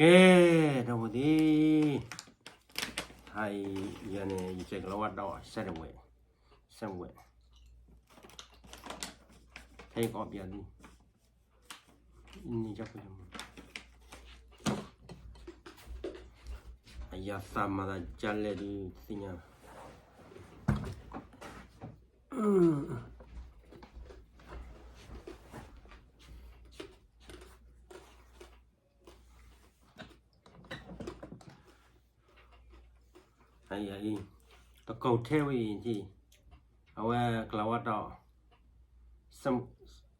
ကဲ, ဒီပုၢ်ဝဲၢ်သ့ၣ်, ဟါအံၤ ယၤန့ၣ် ယကဲကလီၤဝါဒီး စဲတဝဲ, စဲဝဲ, ဟဲကီးပျးသု, န့ၣ်, အယၤသးမၤသးဒ်လဲၣ်ဒုးသ့ၣ်ညါ, အံၤ, တကိးထဲဝဲအံၤ, အဝဲကလီၤဝါဒီး စဲ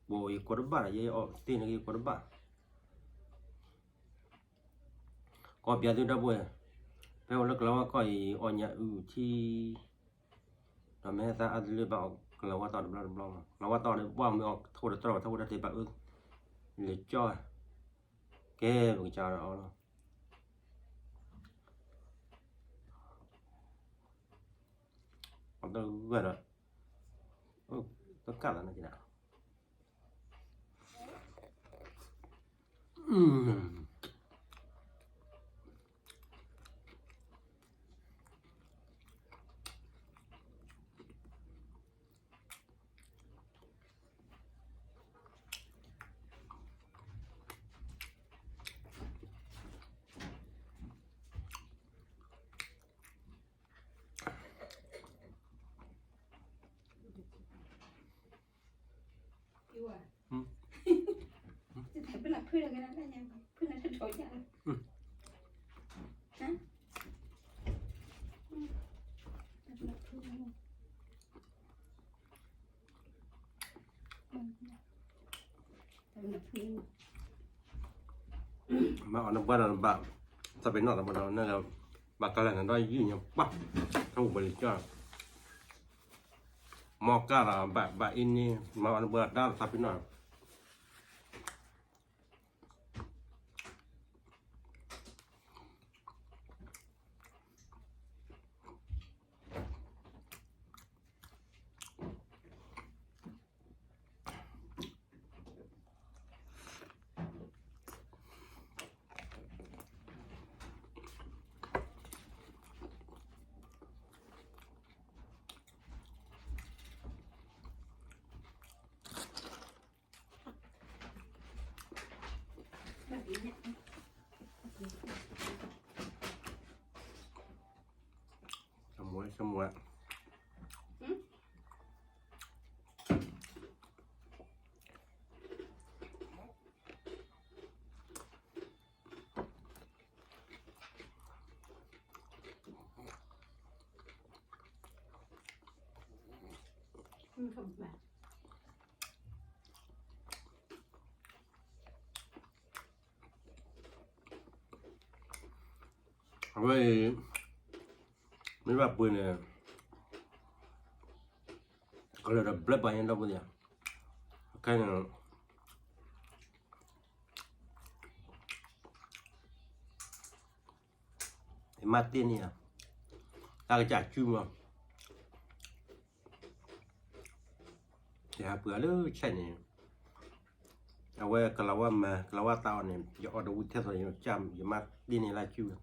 ဝဲ, ယကိးတဘၣ်ဒီး ယအီၣ်သ့ၣ်န့ၣ် ယကိးတဘၣ်, ကီးပျးသုဒီပုၢ်ဝဲၢ်, ဖဲအိၣ်လၢကလီၤဝါကီၢ်အံၤ အီၣ်ညၣ်အုၣ်ထံ ဒီးမ့ၢ်ဟဲသးအါတလၢဘၣ်အီၣ်ကလီၤဝါတီၢ်တဘျီတဘျီလီၤ. ကလီၤဝါတီၢ်န့ၣ် ပှၢ်မ့ၢ်အီၣ်ထီၣ်တတြီၢ် ထီၣ်ဝဲဒၣ်တ့ၢ်ဘၣ်အၢ, လဲၤကၠီ, ကဲ, ပကစၢ်ဒီးအီၤလီၤ, အတဂၤဒီး, တကၣ်သးန့ၣ်က့ၤဒၣ် မၤအီၤနဘၣ်ဒီးနဘၣ်, သးပ့ၤနီၣ်သးပ့ၤနီၣ်န့ၣ်, ဘၣ်ကလၢ်န့ၣ်ဒီးယုၢ်ညါပၢ်, ထီၣ်ပှဲၤလံကၢ်, မီၢ်ကၢ်ဒီးဘၣ်ဘၣ်အံၤန့ၣ်, မၤအီၤနဘၣ်ဒီးသးပ့ၤနီၣ် အဝဲအံၤ မ့ၢ်ဘၣ်ပှ့ၤန့ၣ် ကလၢာ်ဒီးဘျၢပှၤညါဒီပုၢ်ဝဲၢ်, ခဲအံၤန့ၣ် ယမါတ့ၢ်န့ၢ်ယၤ တၢ်ကစၢ်စုမး, ယဟးပှ့ၤအီၤလၢဆဲးန့ၣ်, အဝဲကလီၤဝါမၤ ကလီၤဝါတီၢ်အီၤန့ၣ် ယအီၣ်တဝံၤထဲသိး ယမါတ့ၢ်န့ၢ်လၢစုဝဲ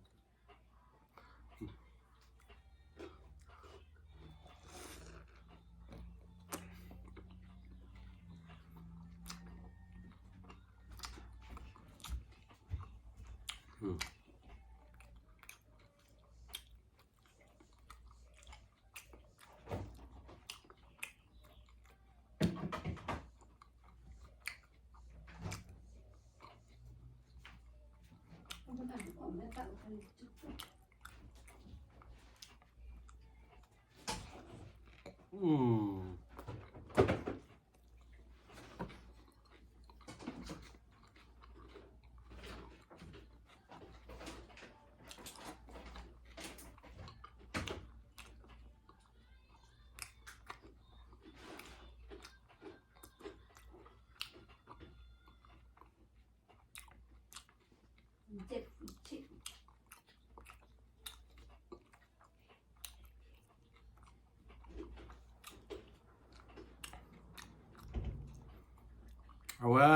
အဝဲ အဝဲ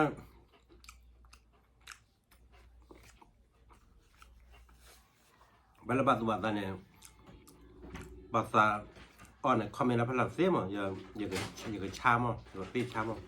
လၢဘၣ်သူၣ်ဘၣ်သးန့ၣ်, ဘၣ်သးအီၣ်န့ၣ် comment လၢဖဲလၢသ့မး, ယကဆါမး, ယကသ့ဆါမး.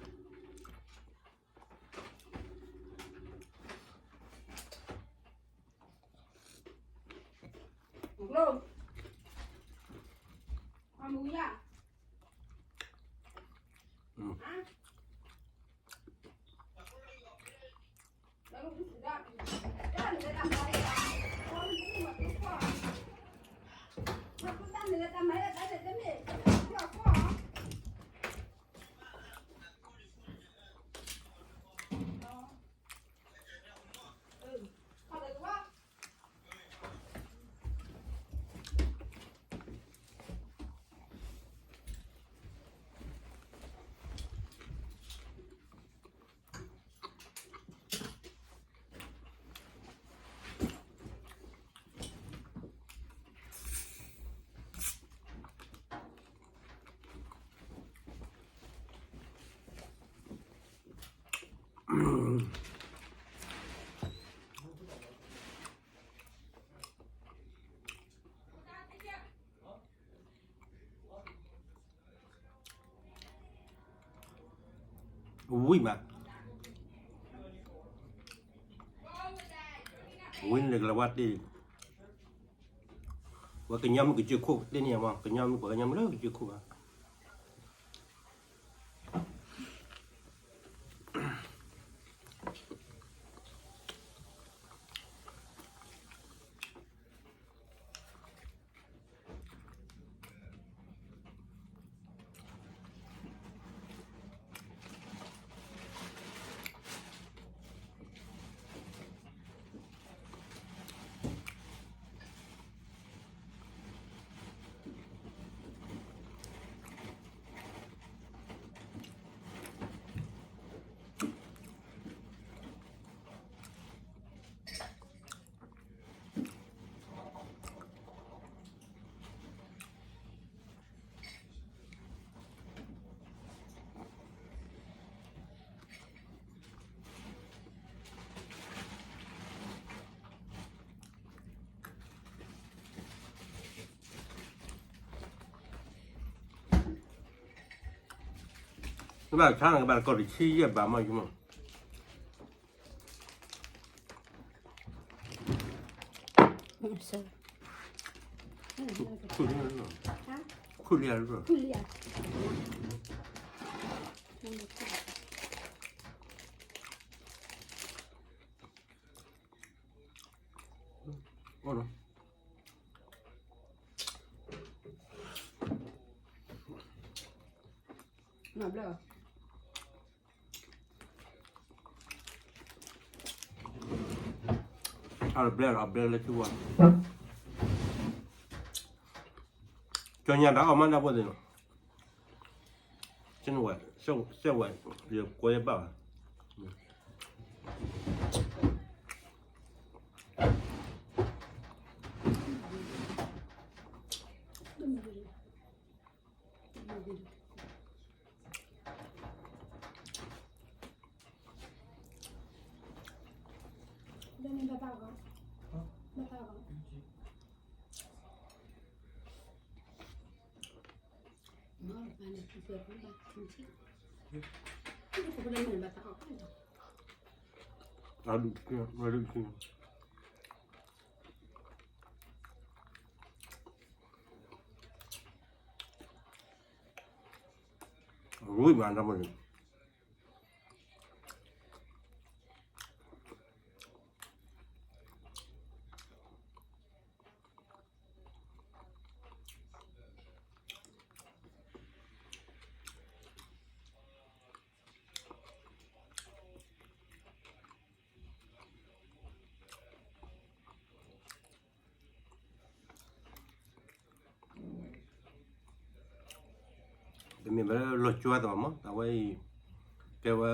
ဝံၤမး, ဝံၤန့ၣ်ကလၤဝါတ့ၢ်, ဝဲကညီမုၢ်ကစၢၢ်ခိၣ်တ့ၢ်န့ၣ်မး, ကညီမုၢ်ပှၤကညီမုၢ်လၢကစၢၢ်ခိၣ်ဘၣ်. ဘၣ်ဆါန့ၣ် ကဘၣ်ကီၢ်တဆံယဲၢ်ဘးမး ယမး. ခုၣ်လံ, ခုၣ်လံ. Blah, blah, blah, လၢထံဝါ, ကၠီညါတၢ်အီၣ်မး ဒၣ်ဖိသ့ၣ်နီၤ. စဲဝဲ, စဲဝဲ, ယကွဲဘၣ်ဘၣ်. Ruiz manda mani. တမ့ၢ်ဘၣ်လၢလီၤကၠွါသးမး အဝဲအံၤ ကဲဝဲ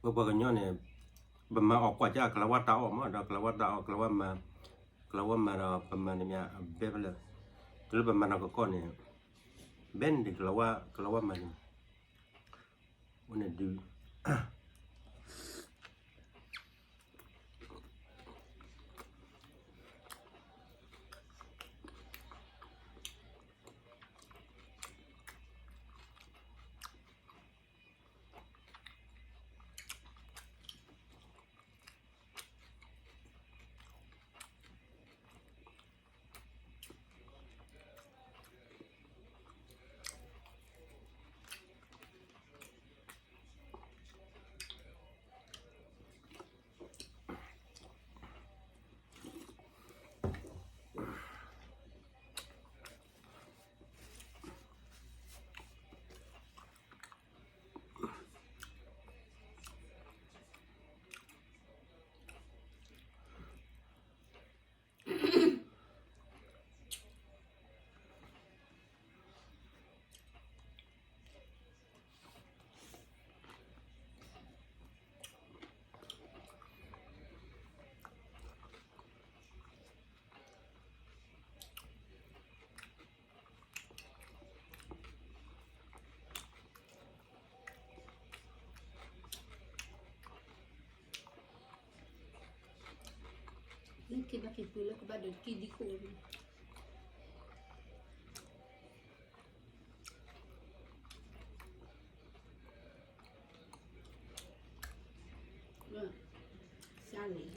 ပပှၤကညီန့ၣ် ပမၤအီၣ်ကွၢ်ကၢ ကလၤဝါတၢ်အီၣ်မး ဒီးကလၤဝါတၢ်အီၣ် ကလၤဝါမၤ, ကလၤဝါမၤဒီးပမၤန့ၣ်မ့ၢ်အဘဲဖဲလဲၣ်, တုၤလၢပမၤနီၢ်ကီၢ်န့ၣ် ဘဲန့ၣ်ဒုးကလၤဝါ, ကလၤဝါမၤန့ၣ် အိၣ်န့ၣ်ဒုး အ က့ၤဘၣ်က့ၤပှ့ၤလၢကဘၣ်ဒီးက့ၤဒံခိၣ် စၢ်န့ၣ်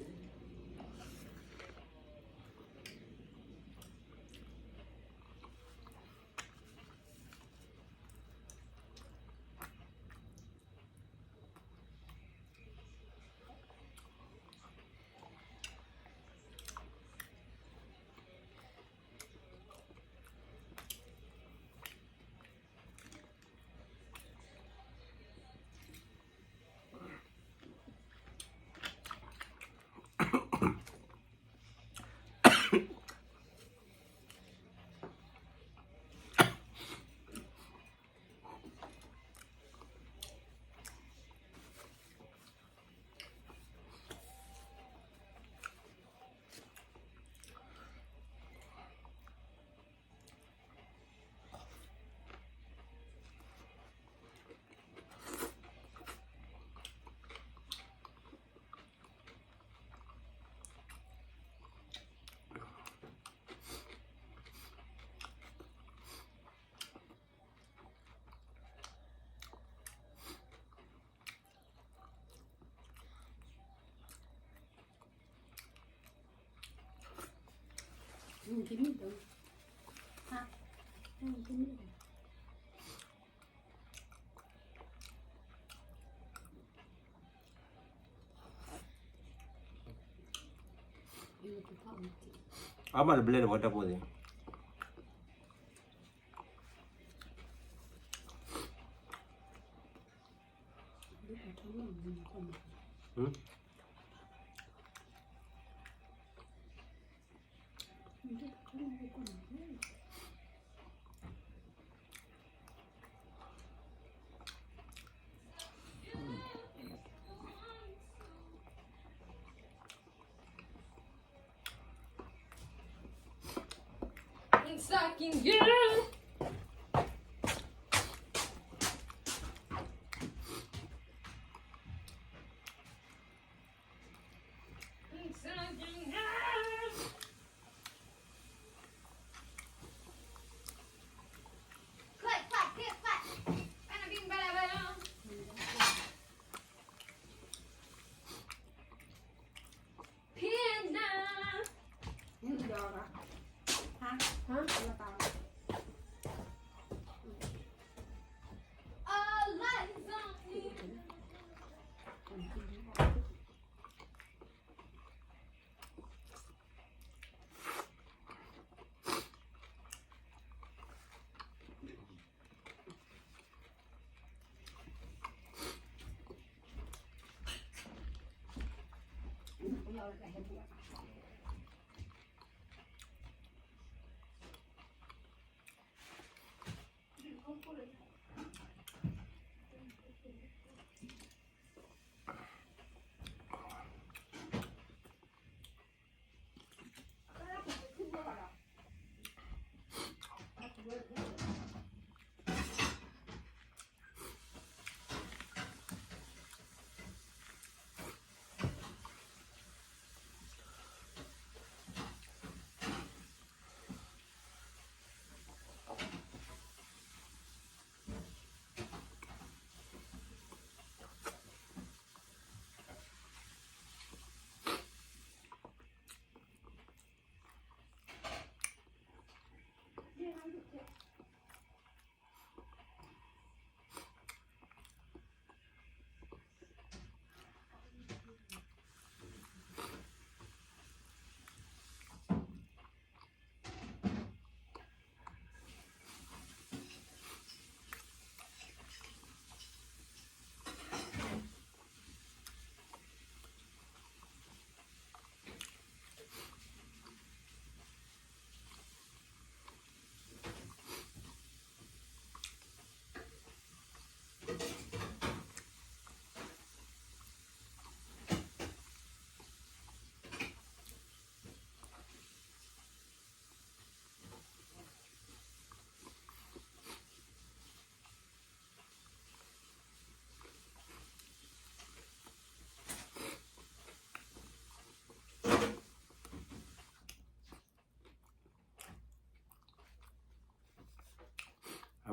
အါမးတဘျဲၣ်တဝဲတၢ်ဖိသ့ၣ်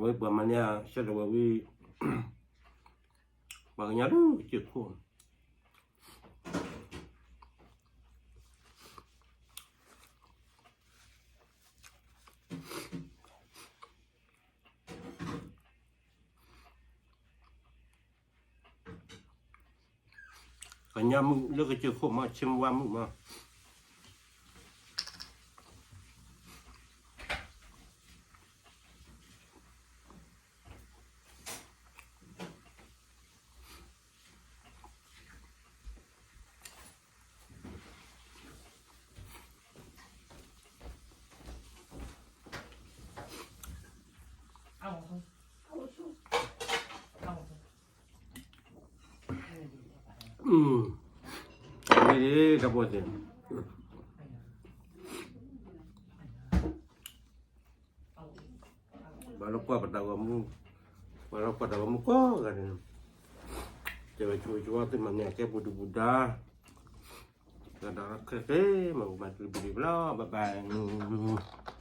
ဝဲပှၤမၤန့ၢ် ဆၢထၢၣ်ဝဲဝံၤ ပှၤကညီလၢကစၢၢ်ခိၣ် ကညီမုၣ်လၢကစၢၢ်ခိၣ်မး ဆ့မဝါမုၣ်မး မ့ၢ်တၢ်ဘီၣ်သ့ၣ် ပှၤလၢကွၢ်ပတၢ်ဂီၤမူ, ပှၤလၢကွၢ်တၢ်ဂီၤမူကိးဂၤန့ၣ်, တဲဝဲဆိဆိဝဲသုမၤန့ၢ်အကဲပူၤဒုပူၤဒါ, ဒီးခဲကဲ မၤပူၤမၤတဘျီဘျီ bye bye.